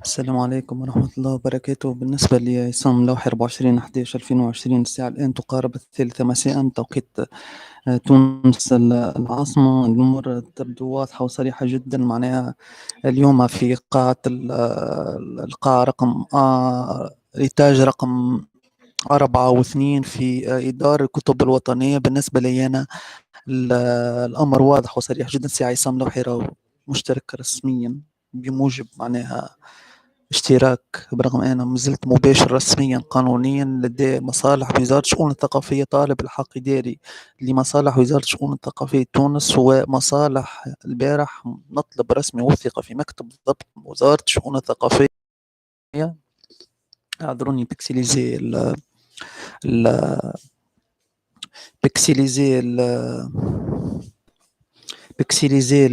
السلام عليكم ورحمة الله وبركاته. بالنسبة لعصام لوحي، 24/11/2020، الساعة الآن تقارب 3 مساء توقيت تونس العاصمة. الأمور تبدو واضحة وصريحة جدا. معناها اليوم في قاعة القاعة رقم étage رقم 4 و2 في إدارة الكتب الوطنية. بالنسبة لي أنا الأمر واضح وصريح جدا. سي عصام لوحي راهو مشترك رسميا بموجب معناها اشتراك، برغم أنا مازلت مباشر رسميا قانونيا لدى مصالح وزارة الشؤون الثقافية، طالب الحق إداري لمصالح وزارة الشؤون الثقافية تونس ومصالح. البارح مطلب رسمي وثق في مكتب ضبط وزارة الشؤون الثقافية. اعذروني، pixelisé ال ال pixelisé ال pixelisé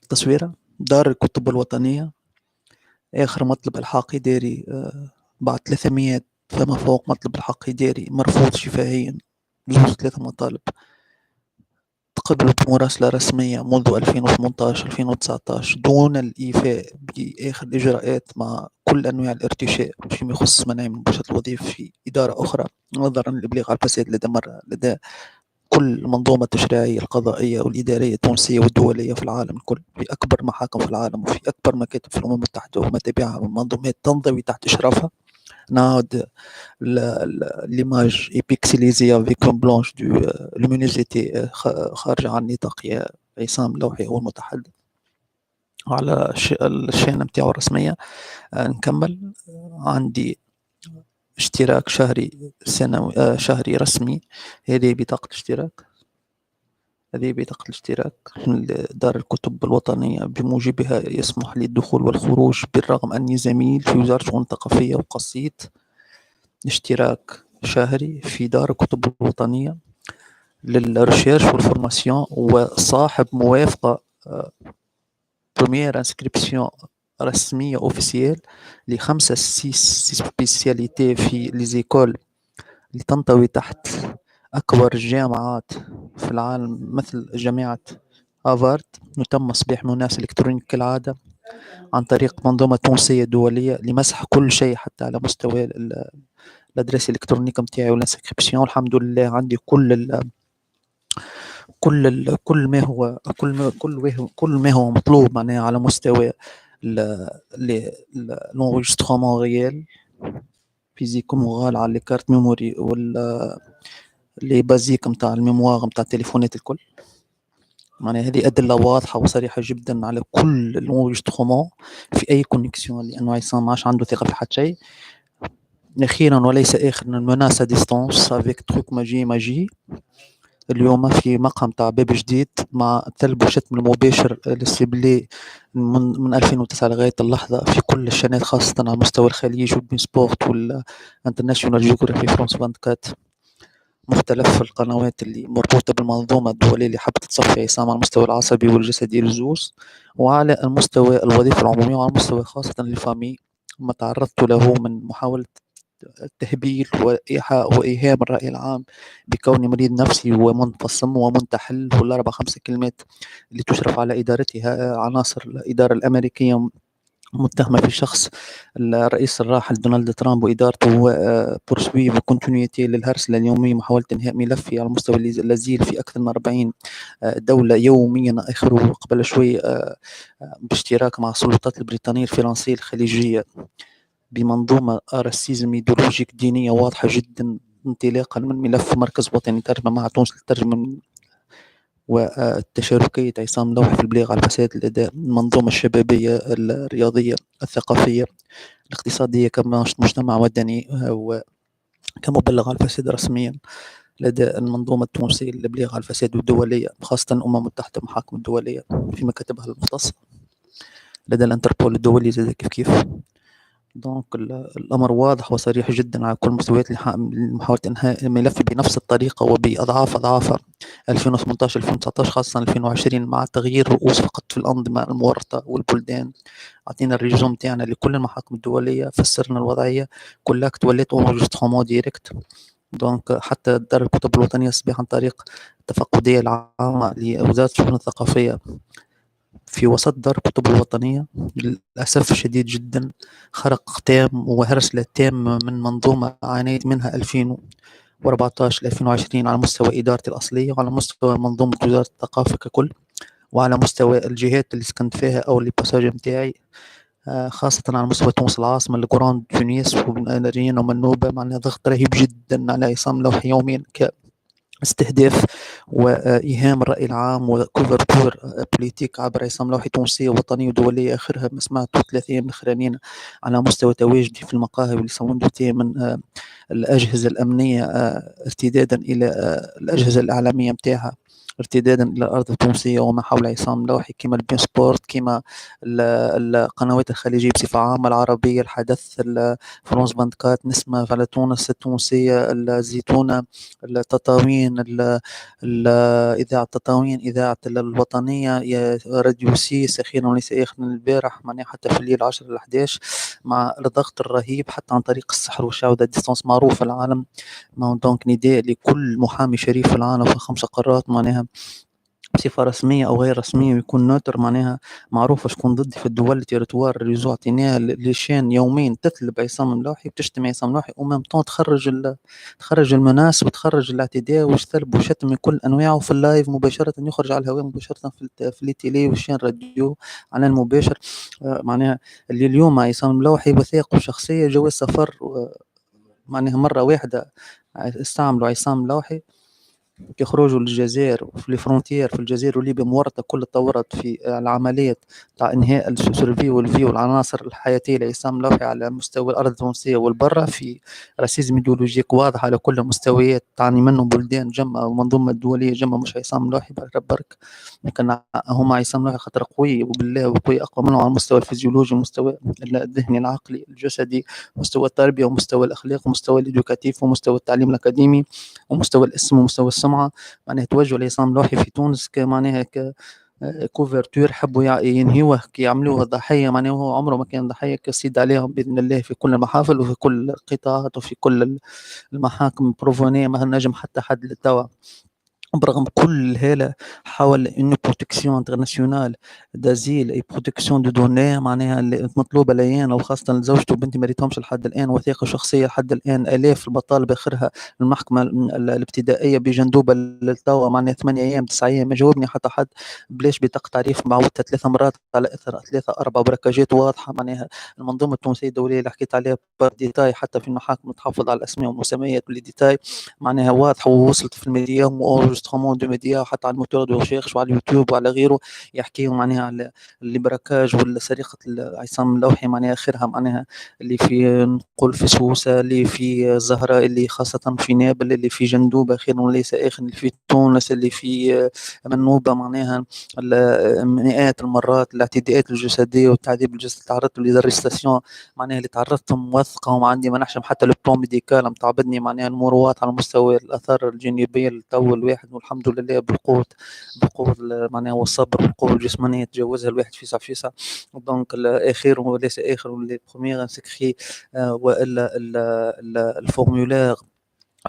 التصويرة. دار الكتب الوطنية، آخر مطلب إلحاق إداري بعد 300 فما فوق مطلب الحق إداري مرفوض شفاهيا، زوز ثلاثة مطالب تقبلوا بمراسلة رسمية منذ 2018 2019 دون الإيفاء بآخر الإجراءات، مع كل أنواع الارتشاء فيما يخص منع من مباشرة الوظيفة في إدارة أخرى نظرا للإبلاغ على الفساد لدى كل المنظومة التشريعية، القضائية والإدارية التونسية والدولية في العالم الكل، في أكبر محاكم في العالم وفي أكبر مكاتب في الأمم المتحدة وما تبعها من منظومات تنضوي تحت إشرافها. نعاود، l'image est pixelisée avec une blanche de luminosité خارجة عن النطاق. يا عصام لوحي هو المتحدث على ال chaîne نتاعو الرسمية. نكمل، عندي اشتراك شهري سنوي شهري رسمي. هذه بطاقة الاشتراك، هذه بطاقة الاشتراك لدار الكتب الوطنية، بموجبها يسمح لي الدخول والخروج بالرغم أني زميل في وزارة الشؤون الثقافية وقصيت اشتراك شهري في دار الكتب الوطنية لل recherche وال formation، وصاحب موافقة première inscription رسمية officielle لخمسة six spécialités في les écoles اللي تنطوي تحت أكبر الجامعات في العالم مثل جامعة هارفارد. وتم صباح menace électronique كالعادة عن طريق منظومة تونسية دولية لمسح كل شيء، حتى على مستوى l'adresse électronique نتاعي وال inscription. الحمد لله عندي كل ال كل ما هو كل ما هو مطلوب معناها على مستوى l'enregistrement réel physique moral على les cartes mémoire وال les basiques نتاع ال mémoire نتاع التليفونات الكل. معناها هذه أدلة واضحة وصريحة جدا على كل l'enregistrement في أي connexion، لأنه عصام ما عادش عنده ثقة في حتى شيء. أخيرا وليس آخرا، menace à distance avec truc magie magie. اليوم في مقهى متاع باب جديد، مع ثلب وشتم المباشر ال ciblé من 2009 لغاية اللحظة في كل الشانات، خاصة على مستوى الخليج وال beIN Sports وال International Geography، France 24، مختلف القنوات اللي مربوطة بالمنظومة الدولية اللي حبت تصفي عصام على المستوى العصبي والجسدي للزوز، وعلى المستوى الوظيفي العمومي، وعلى المستوى خاصة لل famille، ما تعرضت له من محاولة التهبيل وإيحاء وإيهام الرأي العام بكوني مريض نفسي ومنفصم ومنتحل، والأربع خمسة كلمات اللي تشرف على إدارتها عناصر الإدارة الأمريكية متهمة في شخص الرئيس الراحل دونالد ترامب وإدارته، poursuivre continuité للهرسلة اليومية، محاولة إنهاء ملفي على مستوى l'asile في أكثر من 40 دولة يوميا، آخره قبل شوي باشتراك مع السلطات البريطانية، الفرنسية، الخليجية، بمنظومة racisme idéologique دينية واضحة جدا، انطلاقا من ملف مركز وطني ترجمة مع تونس للترجمة والتشاركية عصام لوحي في البلاغ على الفساد لدى المنظومة الشبابية، الرياضية، الثقافية، الاقتصادية، كمجتمع مدني وكمبلغ على الفساد رسميا لدى المنظومة التونسية للإبلاغ على الفساد والدولية، خاصة الأمم المتحدة، المحاكم الدولية في مكاتبها المختصة، لدى الانتربول الدولي زاد كيف كيف. donc الأمر واضح وصريح جدا على كل المستويات لمحاولة إنهاء الملف بنفس الطريقة وبأضعاف أضعافها 2018 2019، خاصة 2020، مع تغيير رؤوس فقط في الأنظمة المورطة والبلدان. أعطينا ال résumé تاعنا لكل المحاكم الدولية، فسرنا الوضعية، كل acte ولات enregistrement direct. donc حتى دار الكتب الوطنية الصباح عن طريق التفقدية العامة لوزارة الشؤون الثقافية. في وسط دار الكتب الوطنية. للأسف الشديد جدا خرق تام وهرسلة تامة من منظومة عانيت منها 2014 2020 على مستوى إدارتي الأصلية وعلى مستوى منظومة وزارة الثقافة ككل وعلى مستوى الجهات اللي سكنت فيها أو les passages نتاعي، خاصة على مستوى تونس العاصمة ال Grande Tunis وبنارين ومنوبة. معناها ضغط رهيب جدا على عصام لوحي يوميا كاستهداف وإيهام الرأي العام و couverture politique عبر عصام لوحي تونسية وطنية ودولية. آخرها ما سمعت 3 أيام الأخرانيين على مستوى تواجدي في المقاهي واللي sont من الأجهزة الأمنية، ارتدادا إلى الأجهزة الإعلامية متاعها، ارتدادا الى الارض التونسية وما حول عصام لوحي، كما البين سبورت، كما القنوات الخليجية بصفة عامه، العربيه، الحدث، فرانس 24، نسمه على تونس، التونسيه، الزيتونه، التطاوين، اذاعة التطاوين، اذاعة الوطنيه، راديو سيس، اخيرا وليس اخرا البارح معناها حتى في الليل 10 ل 11، مع الضغط الرهيب حتى عن طريق السحر والشعوذه distance معروف في العالم. donc نداء لكل محامي شريف في العالم في 5 قارات، معناها بصفة رسمية أو غير رسمية ويكون neutre، معناها معروفة شكون ضدي في الدول territoire réseau عطيناه les chaînes يومين تثلب عصام اللوحي وتشتم عصام اللوحي و même temps تخرج ال menaces وتخرج الاعتداء والثلب والشتم من كل أنواعه في ال live مباشرة، يخرج على الهواء مباشرة في les télé وال chaînes radio على المباشر. معناها اللي اليوم عصام اللوحي وثائقه الشخصية جواز سفر، معناها مرة واحدة استعملوا عصام اللوحي كيخرجوا للجزائر وفي les frontières في الجزائر وليبيا مورطه كل التورط في العملية تاع انهاء ال survie وال vie والعناصر الحياتية لعصام لوحي على مستوى الارض التونسية والبرة، في racisme idéologique واضح على كل المستويات تعني منه بلدان جمة ومنظومه دولية جمة، مش عصام لوحي برك، لكن هما عصام لوحي خاطر قوي وبالله وقوي اقوى منه على المستوى الفيزيولوجي، المستوى الذهني العقلي الجسدي، مستوى التربية ومستوى الاخلاق ومستوى ال éducatif ومستوى التعليم الاكاديمي ومستوى الاسم ومستوى السمعه. معناها توجهوا لعصام لوحي في تونس كمعناها ك couverture، حبوا ينهيوه كي يعملوه ضحيه، معناها هو عمره ما كان ضحيه، كسيد عليهم باذن الله في كل المحافل وفي كل القطاعات وفي كل المحاكم preuve ما نجم حتى حد للتوا برغم كل الهالة حاول une protection internationale d'asile et protection de données معناها المطلوبة ليان وخاصة لزوجته وبنتي ما ريتهمش لحد الان، وثيقة شخصية لحد الان، الاف المطالب اخرها المحكمة الابتدائية بجندوبه للتوا معناها 8 ايام 9 ايام ما جاوبني حتى حد، بلاش بطاقة تعريف معودتها 3 مرات على اثر ثلاثة اربع braquage ات واضحه. معناها المنظومة التونسية الدولية اللي حكيت عليها par détail حتى في المحاكم تحافظ على الاسماء والمسميات وال détails معناها واضحة ووصلت في الميديا و enregistrement de médias حتى على ال moteur de recherche وعلى اليوتيوب وعلى غيره يحكيوا معناها على les braquages ولا سرقه عصام اللوحي، معناها اخرها معناها اللي في نقول في سوسه، اللي في الزهراء، اللي خاصة في نابل، اللي في جندوبه خير وليس اخر، اللي في تونس، اللي في منوبه، معناها مئات المرات الاعتداءات الجسدية والتعذيب الجسدي تعرضت les arrestations معناها اللي تعرضتهم موثقة وما عندي ما نحشم، حتى le plan médical نتاع بدني معناها الامور واضحة على مستوى الاثار الجانبية للتو الواحد، والحمد لله بالقوة معناها والصبر والقوه الجسمانية تجاوزها الواحد فيسع فيسع. donc الاخير وليس اخر les premiers inscrits والا ال formulaire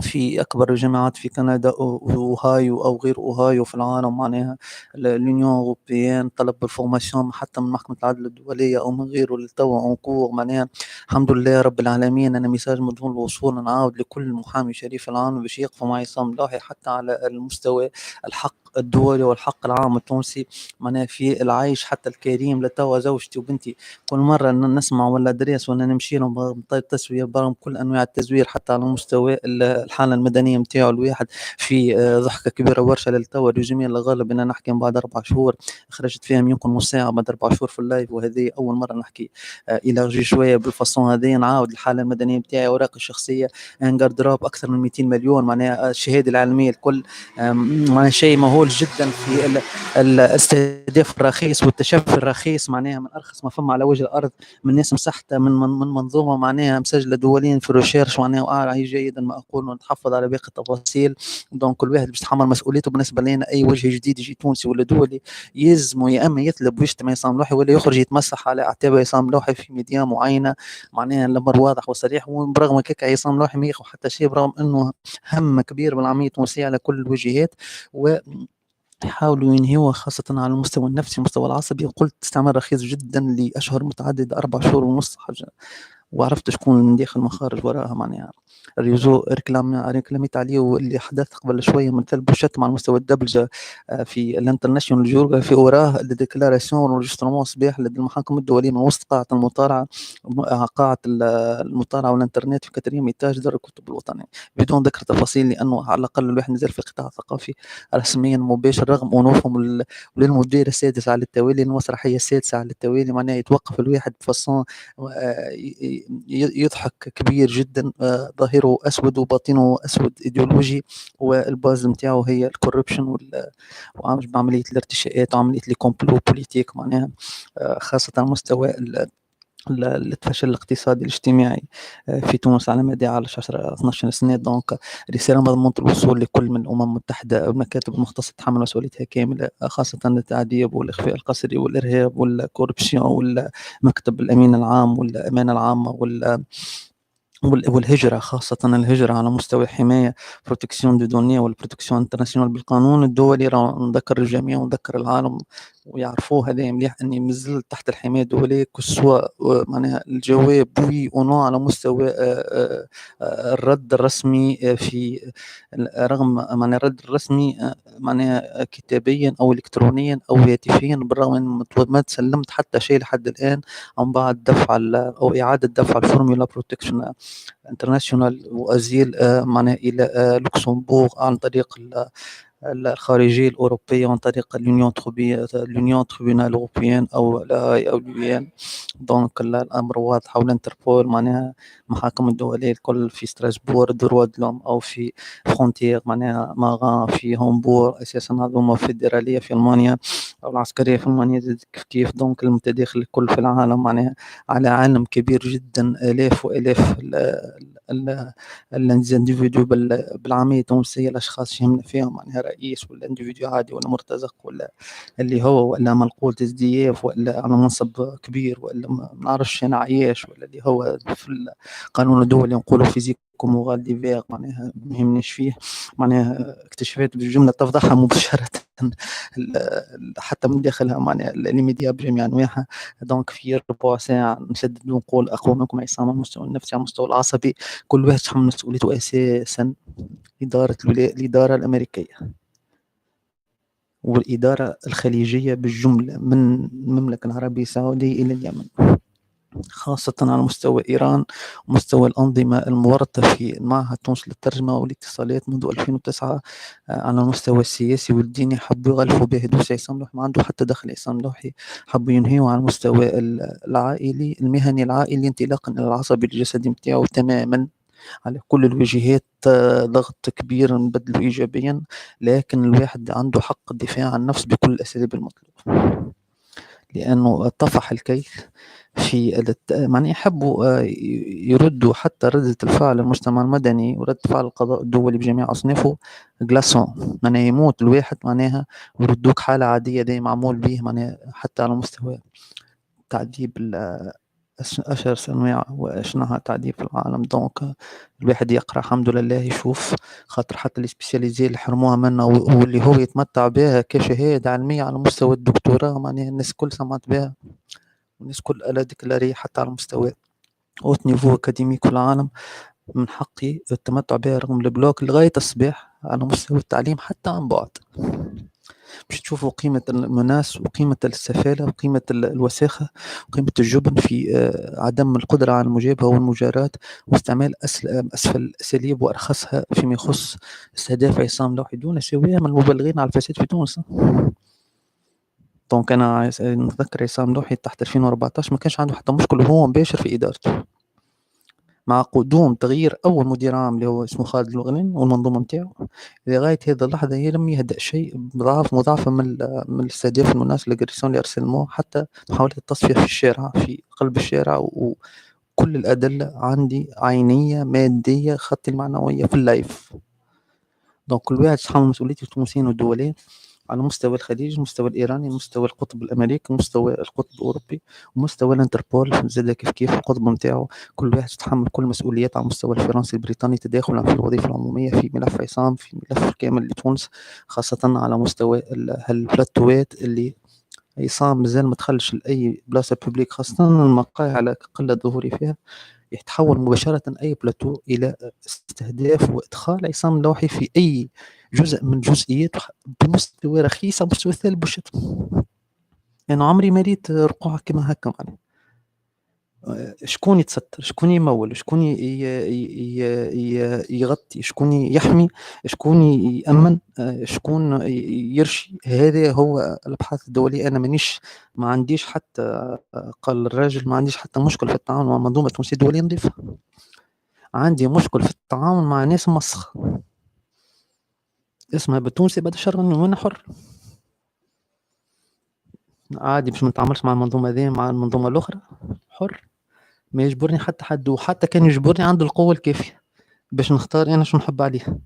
في اكبر الجامعات في كندا، اوهايو او غير اوهايو في العالم، معناها l'Union européenne، طلب ال formation حتى من محكمة العدل الدولية او من غيره للتوا en cours. معناها الحمد لله رب العالمين. انا message مضمون الوصول نعاود لكل محامي شريف في العالم باش يقفوا مع عصام لوحي حتى على المستوى الحق الدولي والحق العام التونسي معناها في العيش حتى الكريم. لتوا زوجتي وبنتي كل مرة نسمع ولا adresse ولا نمشي لهم تسويه برغم كل انواع التزوير حتى على مستوى الحالة المدنية نتاعو الواحد في ضحكه كبيرة برشا للتوا. résumé الغالب ان نحكي من بعد 4 شهور خرجت فيهم يمكن نص ساعة بعد 4 شهور في ال live، وهذه اول مرة نحكي élargi شوية بال façon هذه. نعاود الحالة المدنية نتاعي، اوراقي الشخصيه، un garde-robe اكثر من 200 مليون، معناها الشهادة العلمية الكل، معناها شيء مهول جدا في الاستهداف الرخيص والتشفي الرخيص، معناها من ارخص ما فما على وجه الارض، من ناس مسحته من منظومة معناها مسجله دوليا في ال recherche، معناها واعي جيدا ما اقول ونتحفظ على باقي التفاصيل. donc كل واحد باش يتحمل مسؤوليته. بالنسبة لنا اي وجه جديد يجي تونسي ولا دولي يلزمه يا اما يثلب ويشتم عصام لوحي ولا يخرج يتمسح على اعتاب عصام لوحي في ميديا معينه، معناها الامر واضح وصريح. وبرغم كيك عصام لوحي ما ياخذ حتى شيء برغم انه هم كبير بالعامية التونسية على كل الوجهات و يحاولوا ينهيوها، خاصة على المستوى النفسي والمستوى العصبي. وقلت استعمال رخيص جدا لأشهر متعددة، 4 شهور ونص حاجة، وعرفت شكون من داخل مخارج وراها. معناها ال réseau ريكلاميت عليه، واللي حدث قبل شوية من ثلب وشتم على مستوى الدبلجة في ال International Geography، وراه déclaration enregistrement صباح لدى المحاكم الدولية من وسط قاعة المطالعه، قاعة المطالعة والانترنت في quatrième étage دار الكتب الوطنية، بدون ذكر تفاصيل، لانه على الاقل الواحد مازال في القطاع الثقافي رسميا مباشر، رغم انوفهم للمدير السادس على التوالي، المسرحية السادسة على التوالي. معناها يتوقف الواحد ب façon يضحك كبير جدا، ظاهره اسود وباطنه اسود ايديولوجي، وال base نتاعو هي ال corruption وعملية الارتشاءات وعملية les complots politiques، معناها خاصة على مستوى الفشل الاقتصادي الاجتماعي في تونس على مدى 10 12 سنة. donc رسالة مضمونه الوصول لكل من الامم المتحدة والمكاتب المختصة تحمل مسؤوليتها كاملة، خاصة التعذيب والاخفاء القسري والارهاب وال corruption والمكتب الامين العام والامانة العامة والهجرة، خاصة الهجرة على مستوى حماية protection des données وال protection internationale بالقانون الدولي. نذكر الجميع ونذكر العالم ويعرفوه هذا مليح، اني مازلت تحت الحماية الدولية، que ce soit معناها الجواب oui ou non على مستوى الرد الرسمي، في رغم معناها الرد الرسمي معناها كتابيا او الكترونيا او هاتفيا، بالرغم من ما تسلمت حتى شيء لحد الان عن بعد دفع او اعاده دفع ال formulaire protection internationale و asile معناها الى لوكسمبورغ عن طريق الخارجية الاوروبية وعن طريق l'union tribunal européen او لا او l'UN. donc الامر واضح حول انتربول، معناها المحاكم الدولية الكل في ستراسبور droits de l'homme او في frontière معناها ماغان في هامبور، اساسا هذوما فيدرالية في المانيا او العسكرية في المانيا كيف كيف. donc المتداخل الكل في العالم معناها على عالم كبير جدا، الاف والاف ال individus بالعامية التونسيه، الاشخاص يهمنا فيهم معناها رئيس ولا individu عادي ولا مرتزق ولا اللي هو ولا منقول SDF ولا على منصب كبير ولا ما نعرفش انا عياش ولا اللي هو في القانون الدولي نقولوا physico-moral divers، معناها ما يهمنيش فيه. معناها اكتشافات بالجملة تفضحها مباشرة حتى من داخلها معناها les médias بجميع انواعها. donc في ربع ساعة نشدد ونقول اقوى منكم عصام، على المستوى النفسي، على المستوى العصبي، كل واحد يتحمل مسؤوليته، اساسا ادارة الادارة الامريكية والإدارة الخليجية بالجملة من المملكة العربية السعودية إلى اليمن، خاصة على مستوى إيران ومستوى الأنظمة المورطة في معهد تونس للترجمة والاتصالات منذ 2009 على المستوى السياسي والديني. حبوا يغلفوا به dossier عصام لوحي، ما عنده حتى دخل عصام لوحي، حبوا ينهيوا على المستوى العائلي المهني العائلي انطلاقا إلى العصبي الجسدي نتاعو تماما على كل الوجهات. ضغط كبير نبدله إيجابيا، لكن الواحد عنده حق الدفاع عن النفس بكل الأساليب المطلوبة، لأنه طفح الكيل في معناها يحبوا يردوا حتى ردة الفعل المجتمع المدني وردة فعل القضاء الدولي بجميع أصنافه glaçante، معناها يموت الواحد معناها ويردوك حالة عادية، دي معمول به معناها حتى على مستوى تعذيب أشرس أنواع وأشنعها تعذيب في العالم. donc الواحد يقرأ الحمد لله يشوف، خاطر حتى les spécialisés اللي حرموها منا واللي هو يتمتع بها كشهادة علمية على مستوى الدكتوراه، معناها الناس الكل سمعت بها والناس الكل elle a déclaré حتى على مستوى haut niveau académique في العالم. من حقي التمتع بها رغم ال bloc لغاية الصباح على مستوى التعليم حتى عن بعد، باش تشوفوا قيمة ال menace وقيمة السفالة وقيمة الوساخة وقيمة الجبن في عدم القدرة على المجابهة والمجاراة واستعمال أسفل الأساليب وأرخصها فيما يخص استهداف عصام لوحي دون سواه من المبلغين على الفساد في تونس. donc أنا نتذكر عصام لوحي تحت 2014 ما كانش عنده حتى مشكل وهو مباشر في إدارته، مع قدوم تغيير أول مدير عام اللي هو اسمه خالد الوغناني والمنظومة نتاعو، لغاية هذه اللحظة هي لم يهدأ شيء بضعف مضاعفة من الاستهداف ال menaces، l'agression، le harcèlement، حتى محاولة التصفية في الشارع، في قلب الشارع، وكل الأدلة عندي عينية مادية خطي المعنوية في ال live. donc كل واحد يتحمل مسؤوليته التونسيين والدوليين. على مستوى الخليج، المستوى الإيراني، مستوى القطب الأمريكي، مستوى القطب الأوروبي، ومستوى الانتربول زاد كيف كيف القطب نتاعو. كل واحد يتحمل كل مسؤوليات على المستوى الفرنسي البريطاني تداخلا في الوظيفة العمومية في ملف عصام، في ملف كامل لتونس، خاصة على مستوى هالبلاتوات اللي عصام مازال ما دخلش لأي بلاصة publique، خاصة المقاهي على قلة ظهوري فيها. يتحول مباشرة أي بلاتو إلى استهداف وإدخال عصام اللوحي في أي جزء من جزئيات بمستوى رخيص أو مستوى ثالث بوشت. أنا عمري ما ريت رقعة كما هكا معناها. شكون يتستر، شكون يمول، شكون يغطي، شكون يحمي، شكون يأمن، شكون يرشي. هذا هو الابحاث الدولية. انا مانيش، ما عنديش حتى، قال الراجل، ما عنديش حتى مشكل في التعامل مع منظومة تونسية دولية نظيفة. عندي مشكل في التعامل مع ناس مسخه اسمها بالتونسي بعد الشر، وانا حر عادي باش ما نتعاملش مع المنظومة هذه مع المنظومة الاخرى، حر، ما يجبرني حتى حد، وحتى كان يجبرني عنده القوة الكافية باش نختار أنا شو نحب عليه،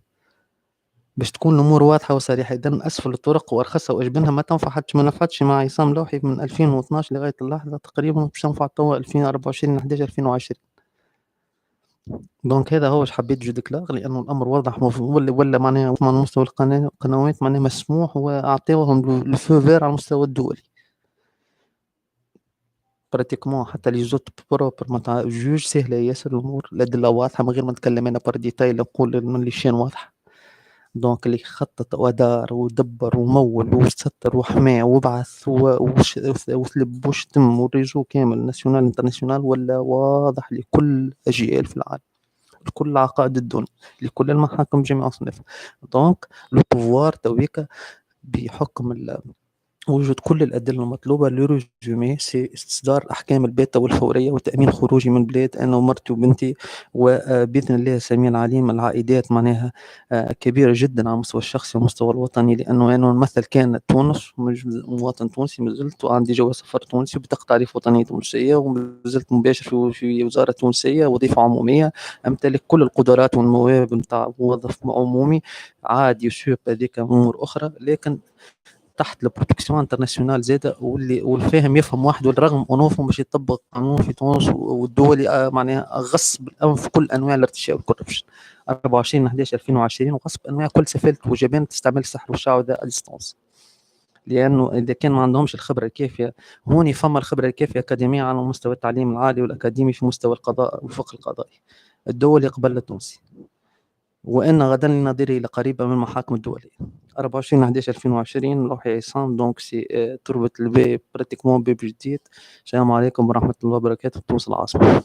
باش تكون الأمور واضحة وصريحة. إذا أسفل الطرق وأرخصها وأجبنها ما تنفع حتى، ما نفعتش مع عصام لوحي من 2012 لغاية اللحظة تقريبا، باش تنفع توا 2024 11 2020. donc هذا هو اش حبيت je déclare، لانه الامر واضح ولا معناها على مستوى القنوات معناها مسموح واعطيوهم le feu vert على المستوى الدولي pratiquement، حتى les autres propres متاع juge سهلة ياسر الامور، الادلة واضحة من غير ما نتكلم انا par détail، نقول من les chaînes واضحه. donc اللي خطط ودار ودبر ومول وستر وحمى وبعث وثلب وشتم وال réseau كامل national international ولا واضح لكل اجيال في العالم، لكل عقائد الدنيا، لكل المحاكم بجميع اصنافها. donc le pouvoir تويكا بحكم وجود كل الأدلة المطلوبة، le résumé c'est استصدار الأحكام الباتة والفورية وتأمين خروجي من بلاد أنا ومرتي وبنتي، وبإذن الله السميع العليم العائدات معناها كبيرة جدا على المستوى الشخصي والمستوى الوطني، لأنه أنا نمثل كان تونس، مواطن تونسي مازلت، وعندي جواز سفر تونسي وبطاقة تعريف وطنية تونسية، ومازلت مباشر في وزارة تونسية، وظيفة عمومية، أمتلك كل القدرات والمواهب نتاع موظف عمومي عادي وسوب، هذيك أمور أخرى، لكن تحت ال protection internationale زاده. واللي والفاهم يفهم وحده، رغم انوفهم باش يطبق قانون في تونس والدولي معناها غصب الانف كل انواع الارتشاء وال corruption 24 11 2020، وغصب انواع كل سفالة وجبان تستعمل السحر والشعوذة à distance، لانه اذا كان ما عندهمش الخبرة الكافيه هوني فما الخبرة الكافيه اكاديمية على مستوى التعليم العالي والاكاديمي في مستوى القضاء والفقه القضائي الدولي قبل التونسي. وان غدا لنظيره لقريبه من المحاكم الدوليه. 24 11 2020 لوحي عصام، donc c'est تربة الباب pratiquement باب جديد. السلام عليكم ورحمة الله وبركاته، تونس العاصمه.